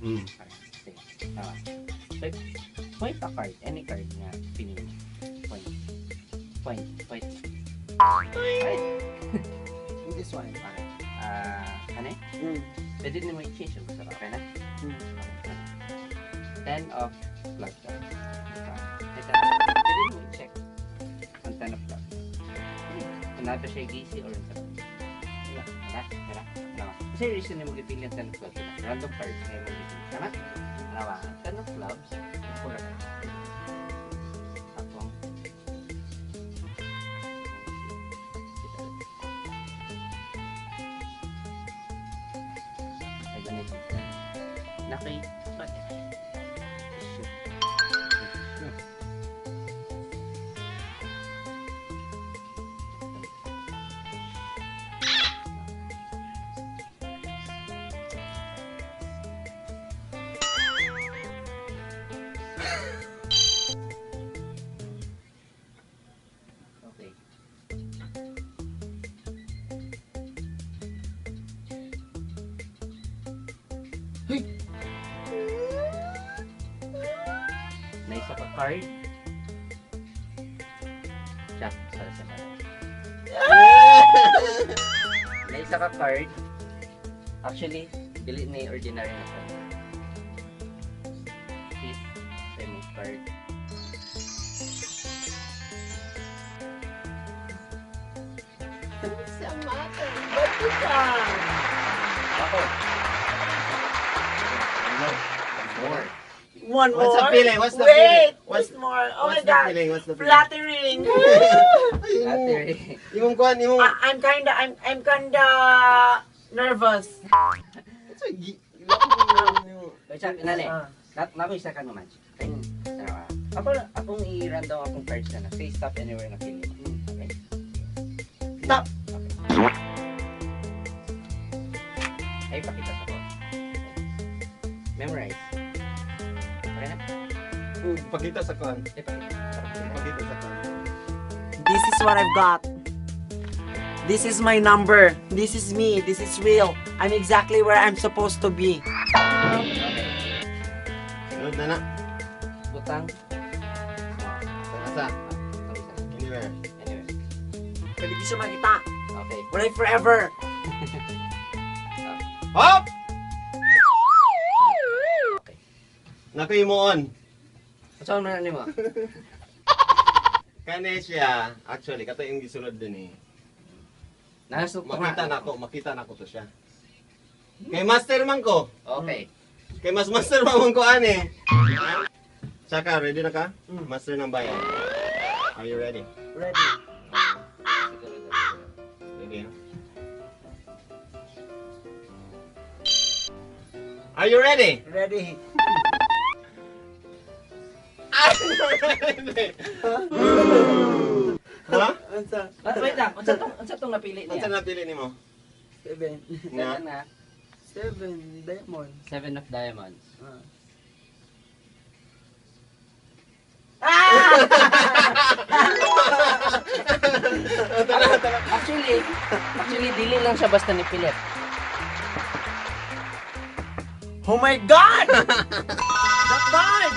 Okay. Sige. Tama. So, point a card. Any card nga pinili mo. Point. Point. Point. Ay! This one. Okay. Ah, ano eh? Pwede din mo i-change yung gusto ko. Okay na? Mm. Okay. 10 of clubs. Okay. Ito, pwede mo i-check ang 10 of clubs. Kung naa ba siya GC or unsa. Wala. Wala. Wala. Wala. Kasi reason mo gipili ang 10 of clubs. Wala. Random cards ngayon mo gipili. Tama? Ano ba? Ang 10 of clubs, pura ka. Akong ay, ganito. Naki, shoot. Okay. Hey! Na isa ka card. Jack, sa Na isa ka card. Actually, dili ni ordinary na card. Hit sa imong card. What's the matter? Ba't ka? Ako. One more. One What's more? the feeling? What's the Wait, feeling? What's- what's more? Oh my What's the God. feeling? What's the feeling? Flattering. Battery. Imong kuan, imong I'm kinda nervous. Wait, siya, nani. Ah. Na ako isa ka no magic. Okay? Ano ba? Ako, akong i-random akong cards na na. Say stop anywhere na pili mo. Okay? Stop. Okay. Ay, pakita sa ko. Okay. Memorize. Okay na? Pakita sa kuan. Ay, pakita. Pakita sa kuan. This is what I've got. This is my number. This is me. This is real. I'm exactly where I'm supposed to be. Okay. Sunod na na. Butang. Sa asa. Ang isa. Anywhere. Anyway. Pwede di siya makita. Okay. Wala forever. Hop! Okay. Naku on. Saan man mo? Kani siya, actually, kato yung gisulod din eh. Nasok Makita na ko to siya. Kay master man ko. Okay. Kay mas master man ko ani. Saka, ready na ka? Master ng bayan. Are you ready? Ready. Siguro. Ready, ha? Are you ready? Ready. Are you ready? Ha? Unsa? Ah, wait lang. Unsa tong napili niya? Unsa napili nimo? Seven. Nga. Seven na. Seven diamond. Seven of diamonds. Ah. Ah! Actually, dili lang siya basta ni Philip. Oh my God! The card!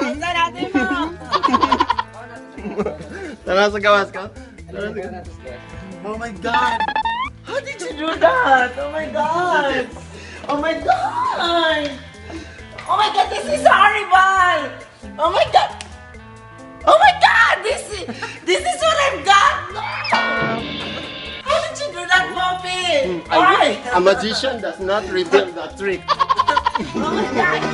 Unsa natin mo? Tara sa gawas ko. Tara sa gawas. Oh my God! How did you do that? Oh my God! Oh my God! Oh my God, this is horrible! Oh my God! Oh my God! This is what I've got! No! How did you do that, Poppy? Why? A magician does not reveal the trick. Oh my God!